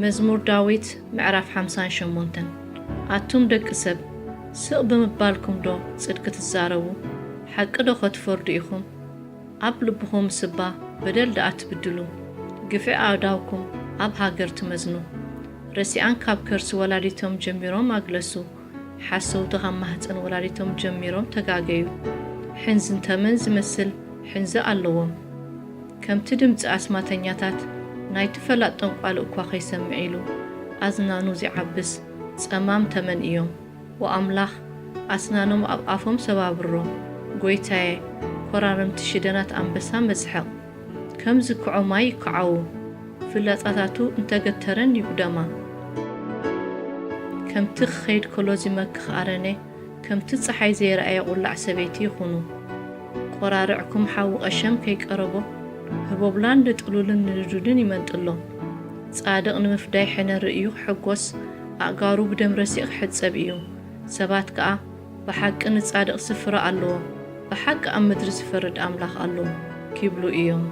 መዝሙር ዳዊት ምዕራፍ ሓምሳን ሸሞንተን። ኣቱም ደቂ ሰብ፣ ስቕ ብምባልኩም ዶ ጽድቂ ትዛረቡ? ሓቂ ዶ ኸትፈርዱ ኢኹም? ኣብ ልብኹም ስባ በደል ደኣ ትብድሉ፣ ግፍዒ ኣእዳውኩም ኣብ ሃገር ትመዝኑ። ረሲኣን ካብ ከርሲ ወላዲቶም ጀሚሮም ኣግለሱ፣ ሓሰውቲ ካብ ማህጸን ወላዲቶም ጀሚሮም ተጋገዩ። ሕንዝን ተመን ዝመስል ሕንዚ ኣለዎም። ከምቲ ድምጺ ኣስማተኛታት፣ ናይቲ ፈላጥ ጠንቋሊ እኳ ኸይሰምዕ ኢሉ፣ ኣዝናኑ ዚዓብስ ጸማም ተመን እዮም። ወኣምላኽ፣ ኣስናኖም ኣብ ኣፎም ሰባብሮ። ጐይታየ፣ ኰራርምቲ ሽደናት ኣንበሳ መስሕቕ። ከም ዝክዖ ማይ ይከዓዉ፣ ፍላጻታቱ እንተ ገተረን ይጉደማ። ከምቲ ክኸይድ ከሎ ዚመክኽ ኣረነ፣ ከምቲ ጸሓይ ዘይረኣየ ቁላዕ ሰበይቲ ይኹኑ። ቆራርዕኩም ሓዊ ቀሸም ከይቀረቦ፣ ህቦብላን ንጥሉልን ንንዱድን ይመንጥሎ። ጻድቕ ንምፍዳይ ሕነ ርእዩ ክሕጎስ፣ ኣእጋሩ ብደም ረሲእ ክሕጸብ እዩ። ሰባት ከኣ፣ "ብሓቂ ንጻድቕሲ ፍረ ኣለዎ፣ ብሓቂ ኣብ ምድሪ ዝፈርድ ኣምላኽ ኣሎ" ኪብሉ እዮም።